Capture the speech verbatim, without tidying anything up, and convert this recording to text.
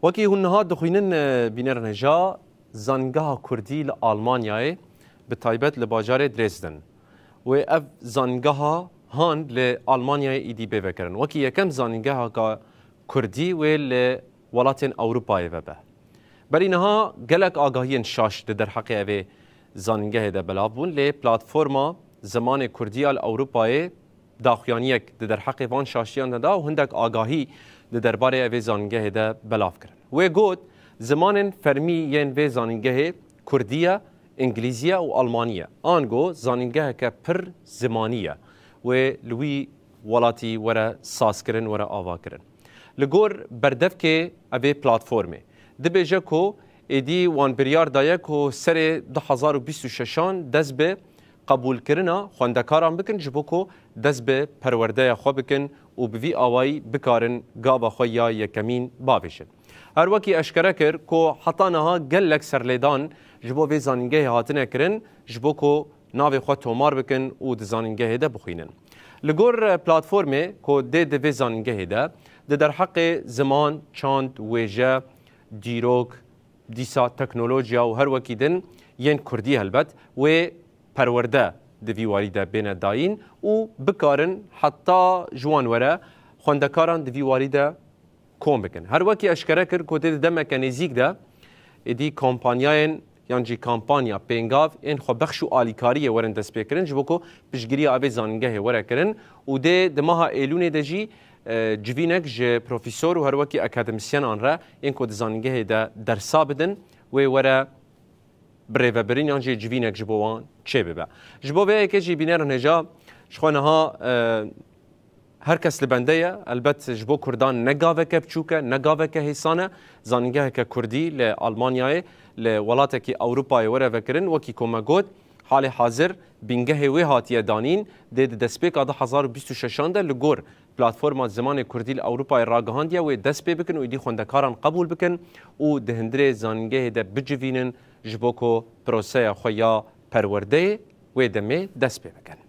Wekî hûn niha dixwînin, e, bînerên hêja, Zanîngeha Kurdî li Almanyayê, bi taybet li bajarê Dresden. Wê ev zanîngeha han li Almanyayê îdî bê vekirin. Wekî yekem zanîngehaka Kurdî wê li welatên Ewropayê vebe. Berî niha gelek agahiyên şaş di derheqê evê zanîngehê de belav bûn, lê platforma Zimanê Kurdî ya li Ewropayê daxuyaniyek di derheqê van şaştiyan de da û hindek agahî di derbarê evê zanîngehê de belav kirin. Wê got, zimanên fermî yên vê zanîngehê Kurdî ye, Îngilîzî ye û Almanî ye. Ango zanîngeheke pir zimanî ye. Wê li wî welatî were sazkirin, were avakirin. Li gor berdevkê evê platformê dibêje ku êdî wan biryar daye ku serê du hezar û bîst û şeşan dest bi qebûlkirina xwendekaran bikin, ji bo ku dest bi perwerdeya xwe bikin û bi vî awayî bikarin gava xwe ya yekemîn bavêjin. Her wekî eşkere kir ku heta niha gelek serlêdan ji bo vê zanîngehê hatine kirin, ji bo ku navê xwe tomar bikin û di zanîngehê de bixwînin. Li gor platformê ku dê di vê zanîngehê de di derheqê ziman, çand, wêje, dîrok, dîsa teknolojiya û her wekî din yên Kurdî helbet wê perwerde di vî warî de bêne dayîn û bikarin heta ji wan were xwendekaran di vî warî de kom bikin. Her wekî eşkere kir ku dê di demeke nêzîk de êdî kampanyayên yan jî kampanya pêngav ên xwebexş û alîkariyê werin destpêkirin, ji bo ku piştgiriya evê zanîngehê were kirin û dê di meha Êlûnê de jî, e, civînek ji profesor û her wekî akademîsyenan re yên ku di zanîngehê de dersa bidin, wê were birêvebirîn yan jî civînek ji bo wan çêbibe. Ji bo vê yekê jî bînerên hêja, ji xwe niha, e, her kes li bende ye. Elbet ji bo Kurdan ne gaveke biçûk e, ne gaveke hêsan e. Zanîngeheke Kurdî li Almanyayê, li welatekî Ewropayê were vekirin. Wekî ku me got, halê hazir bîngehê wê hatiye danîn, dê di destpêka du hezar û bîst û şeşan de li gor Platforma Zimanê Kurdî li Ewropayê ragihandiye wê dest pê bikin û êdî xwendekaran qebûl bikin û di hundirê zanîngehê de bicivînin, ji bo ku proseya xwe ya perwerdeyê wê demê dest pê bikin.